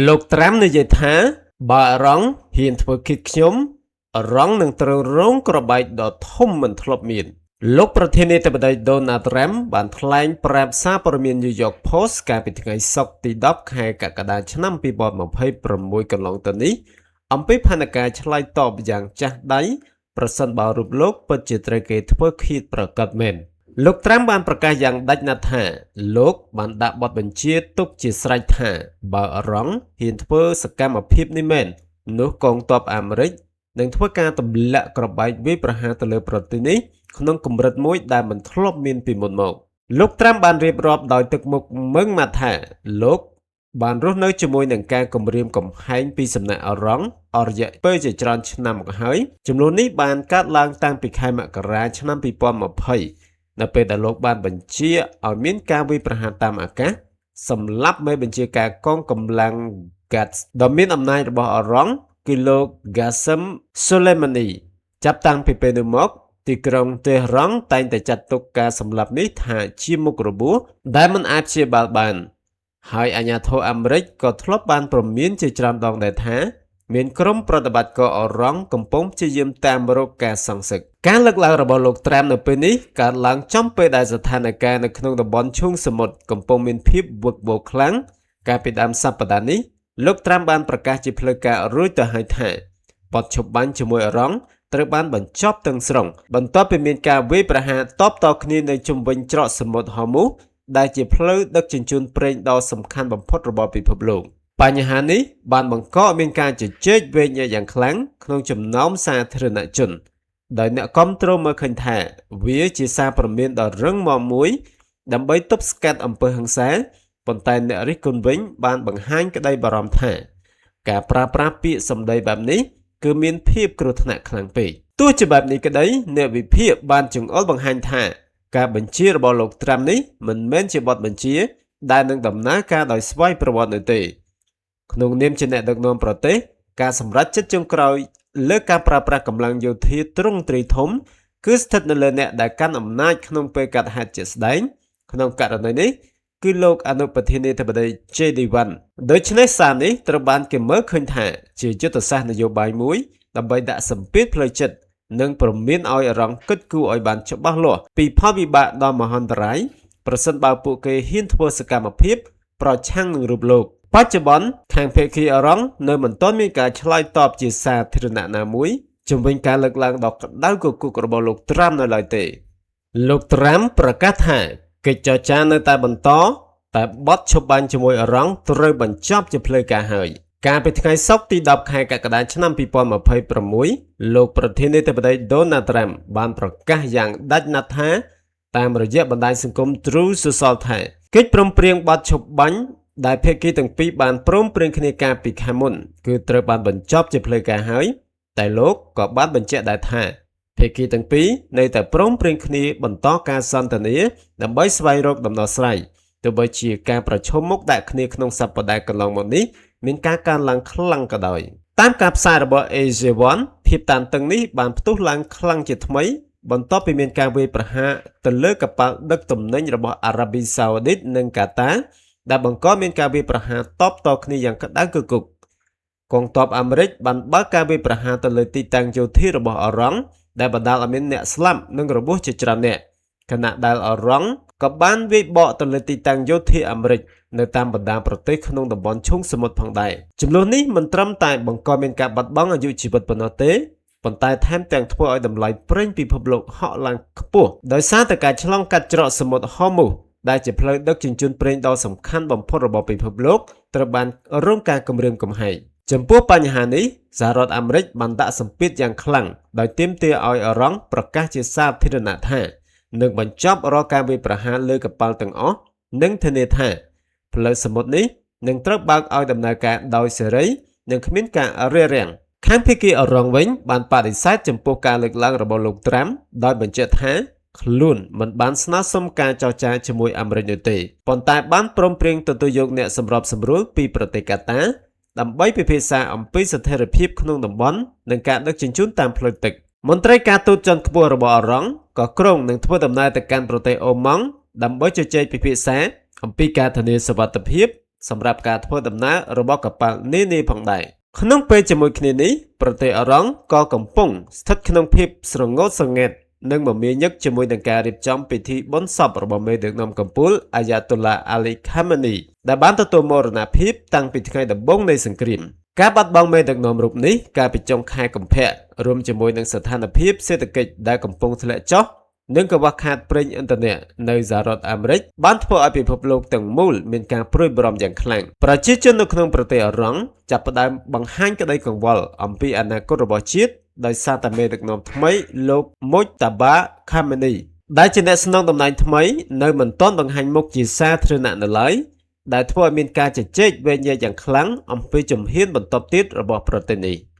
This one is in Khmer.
លោកត្រាំនិយាយថាបើអរង់ហ៊ានធ្វើឃាតខ្ញុំអរង់នឹងត្រូវរងក្របបែកដ៏ធំមិនធ្លាប់មានលោកប្រធានាធិបតីដូណាល់ត្រាំបានថ្លែងប្រាប់សារព័ត៌មាន New York Post កាលពីថ្ងៃសុក្រទី10ខែកក្កដាឆ្នាំ2026កន្លងទៅនេះអំពីផែនការឆ្លើយតបយ៉ាងចាស់ដៃប្រសិនបើរូបលោកពិតជាត្រូវគេធ្វើឃាតប្រាកដមែនលោកត្រាំបានប្រកាសយ៉ាងដាច់ណាស់ថាលោកបានដាក់បទបញ្ជាទុកជាស្រេចថាបើអរង់ហ៊ានធ្វើសកម្មភាពនេះមែននោះកងទ័ពអាមេរិកនឹងធ្វើការទម្លាក់ក្របបែកវាយប្រហារទៅលើប្រទេសនេះក្នុងកម្រិតមួយដែលមិនធ្លាប់មានពីមុនមកលោកត្រាំបានរៀបរាប់ដោយទឹកមុខមឹងម៉ាត់ថាលោកបានរស់នៅជាមួយនឹងការគំរាមកំហែងពីសំណាក់អរង់អស់រយៈពេលជាច្រើនឆ្នាំមកហើយចំនួននេះបានកើតឡើងតាំងពីខែមករាឆ្នាំ2020នៅពេលដែលលោកបានបញ្ជាឲ្យមានការវាយប្រហារតាមអាកាសសម្លាប់មេបញ្ជាការកងកម្លាំង Guts ដ៏មានអំណាចរបស់អរង់គឺលោក Qasem Soleimani ចាប់តាំងពីពេលនោះមកទីក្រុងតេហរ៉ង់តែងតែចាត់ទុកការសម្លាប់នេះថាជាមុខរបួសដែលមិនអាចព្យាបាលបានហើយអាជ្ញាធរអាមេរិកក៏ធ្លាប់បានព្រមានជាច្រើនដងដែរថាមានក្រុមប្រតិបត្តិការអរង់កំពុងព្យាយាមតាមរកការសងសឹកការលើកឡើងរបស់លោកត្រាំនៅពេលនេះកើតឡើងចំពេលដែលស្ថានភាពនៅក្នុងតំបន់ឈូងសមុទ្រកំពុងមានភាពវឹកវរខ្លាំងកាលពីដើមសប្តាហ៍នេះលោកត្រាំបានប្រកាសជាផ្លូវការរួចទៅហើយថាបទឈប់បាញ់ជាមួយអរង់ត្រូវបានបញ្ចប់ទាំងស្រុងបន្ទាប់ពីមានការវាយប្រហារតបតគ្នានៅជុំវិញច្រកសមុទ្រហូមូសដែលជាផ្លូវដឹកជញ្ជូនប្រេងដ៏សំខាន់បំផុតរបស់ពិភពលោកបញ្ហានេះបានបង្កឲ្យមានការជជែកវែកញែកយ៉ាងខ្លាំងក្នុងចំណោមសាធារណជនដោយអ្នកគាំទ្រមើលឃើញថាវាជាសារព្រមានដ៏រឹងមាំមួយដើម្បីទប់ស្កាត់អំពើហិង្សាប៉ុន្តែអ្នករិះគន់វិញបានបង្ហាញក្តីបារម្ភថាការប្រើប្រាស់ពាក្យសម្ដីបែបនេះគឺមានភាពគ្រោះថ្នាក់ខ្លាំងពេកទោះជាបែបនេះក្តីអ្នកវិភាគបានចង្អុលបង្ហាញថាការបញ្ជារបស់លោកត្រាំនេះមិនមែនជាបទបញ្ជាដែលនឹងដំណើរការដោយស្វ័យប្រវត្តិនោះទេក្នុងនាមជាអ្នកដឹកនាំប្រទេសការសម្រេចចិត្តចុងក្រោយលើការប្រើប្រាស់កម្លាំងយោធាទ្រង់ទ្រាយធំគឺស្ថិតនៅលើអ្នកដែលកាន់អំណាចក្នុងពេលកាត់ហេតុជាក់ស្ដែងក្នុងករណីនេះគឺលោកអនុប្រធានាធិបតី J.D. Vance ដូច្នេះសារនេះត្រូវបានគេមើលឃើញថាជាយុទ្ធសាស្ត្រនយោបាយមួយដើម្បីដាក់សម្ពាធផ្លូវចិត្តនិងព្រមានឲ្យអរង់គិតគូរឲ្យបានច្បាស់លាស់ពីផលវិបាកដ៏មហន្តរាយប្រសិនបើពួកគេហ៊ានធ្វើសកម្មភាពប្រឆាំងនឹងរូបលោកបច្ចុប្បន្នខាងភាគីអរង់នៅមិនទាន់មានការឆ្លើយតបជាសាធារណៈណាមួយជំវិញការលើកឡើងដ៏ក្តៅគគុករបស់លោកត្រាំនៅឡើយទេលោកត្រាំប្រកាសថាកិច្ចចរចានៅតែបន្តតែបទឈប់បាញ់ជាមួយអរង់ត្រូវបញ្ចប់ជាផ្លូវការហើយកាលពីថ្ងៃសុក្រទី10ខែកក្កដាឆ្នាំ2026លោកប្រធានាធិបតីដូណាល់ត្រាំបានប្រកាសយ៉ាងដាច់ណាត់ថាតាមរយៈបណ្ដាញសង្គម Truth Social ថាកិច្ចព្រមព្រៀងបទឈប់បាញ់ដែលភាគីទាំងពីរបានព្រមព្រៀងគ្នាកាលពីខែមុនគឺត្រូវបានបញ្ចប់ជាផ្លូវការហើយតែលោកក៏បានបញ្ជាក់ដែរថាភាគីទាំងពីរនៅតែព្រមព្រៀងគ្នាបន្តការសន្ទនាដើម្បីស្វែងរកដំណោះស្រាយទោះបីជាការប្រឈមមុខដាក់គ្នាក្នុងសប្តាហ៍កន្លងមកនេះមានការកើនឡើងខ្លាំងក៏ដោយតាមការផ្សាយរបស់ Asia One ភាពតានតឹងនេះបានផ្ទុះឡើងខ្លាំងជាថ្មីបន្ទាប់ពីមានការវាយប្រហារទៅលើកប៉ាល់ដឹកទំនិញរបស់អារ៉ាប៊ីសាអូឌីតនិងកាតាដែលបង្កមានការវាយប្រហារតបតគ្នាយ៉ាងក្តៅគគុកកងទ័ពអាមេរិកបានបើកការវាយប្រហារទៅលើទីតាំងយោធារបស់អរ៉ង់ដែលបណ្ដាលឲ្យមានអ្នកស្លាប់និងរបួសជាច្រើនអ្នកខណៈដែលអរ៉ង់ក៏បានវាយបកទៅលើទីតាំងយោធាអាមេរិកនៅតាមបណ្ដាប្រទេសក្នុងតំបន់ឈូងសមុទ្រផងដែរចំនួននេះមិនត្រឹមតែបង្កមានការបាត់បង់អាយុជីវិតប៉ុណ្ណោះទេប៉ុន្តែថែមទាំងធ្វើឲ្យតម្លៃប្រេងពិភពលោកហក់ឡើងខ្ពស់ដោយសារតែការឆ្លងកាត់ច្រកសមុទ្រហូមូសដែលជាផ្លូវដឹកជញ្ជូនប្រេងដ៏សំខាន់បំផុតរបស់ពិភពលោកត្រូវបានរងការគំរាមកំហែងចំពោះបញ្ហានេះសហរដ្ឋអាមេរិកបានដាក់សម្ពាធយ៉ាងខ្លាំងដោយទាមទារឲ្យអរ៉ង់ប្រកាសជាសាធារណៈថានឹងបញ្ចប់រាល់ការវាយប្រហារលើកប៉ាល់ទាំងអស់និងធានាថាផ្លូវសមុទ្រនេះនឹងត្រូវបើកឲ្យដំណើរការដោយសេរីនិងគ្មានការរារាំងខាងភាគីអរ៉ង់វិញបានបដិសេធចំពោះការលើកឡើងរបស់លោកត្រាំដោយបញ្ជាក់ថាខ្លួនមិនបានស្នើសុំការចរចាជាមួយអាមេរិកនោះទេប៉ុន្តែបានព្រមព្រៀងទទួលយកអ្នកសម្របសម្រួលពីប្រទេសកាតាដើម្បីពិភាក្សាអំពីស្ថិរភាពក្នុងតំបន់និងការដឹកជញ្ជូនតាមផ្លូវទឹកមន្ត្រីការទូតជាន់ខ្ពស់របស់អរ៉ង់ក៏គ្រោងនឹងធ្វើដំណើរទៅកាន់ប្រទេសអូម៉ង់ដើម្បីជជែកពិភាក្សាអំពីការធានាសុវត្ថិភាព សម្រាប់ការធ្វើដំណើររបស់កប៉ាល់នានាផងដែរក្នុងពេលជាមួយគ្នានេះប្រទេសអឺរ៉ង់ក៏កំពុងស្ថិតក្នុងភាពស្រងូតស្រងេតនិងមមាញឹកជាមួយនឹងការរៀបចំពិធីបុណ្យសពរបស់មេដឹកនាំកំពូលអាយ៉ាតុឡាអាលីខាម៉ានីដែលបានទទួលមរណភាពតាំងពីថ្ងៃដំបូងនៃសង្គ្រាមការបាត់បង់មេដឹកនាំរូបនេះកាលពីចុងខែកុម្ភៈរួមជាមួយនឹងស្ថានភាពសេដ្ឋកិច្ចដែលកំពុងធ្លាក់ចុះនិងកង្វះខាតប្រេងឥន្ធនៈនៅសហរដ្ឋអាមេរិកបានធ្វើឲ្យពិភពលោកទាំងមូលមានការព្រួយបារម្ភយ៉ាងខ្លាំងប្រជាជននៅក្នុងប្រទេសអឺរ៉ង់ចាប់ផ្ដើមបង្ហាញក្តីកង្វល់អំពីអនាគតរបស់ជាតិដោយសារតែមេដឹកនាំថ្មីលោកមុចតាបាខាម៉ានីដែលជាអ្នកស្នងតំណែងថ្មីនៅមិនទាន់បង្ហាញមុខជាសាធារណៈនៅឡើយដែលធ្វើឲ្យមានការជជែកវែកញែកយ៉ាងខ្លាំងអំពីជំហានបន្ទាប់ទៀតរបស់ប្រទេសនេះ។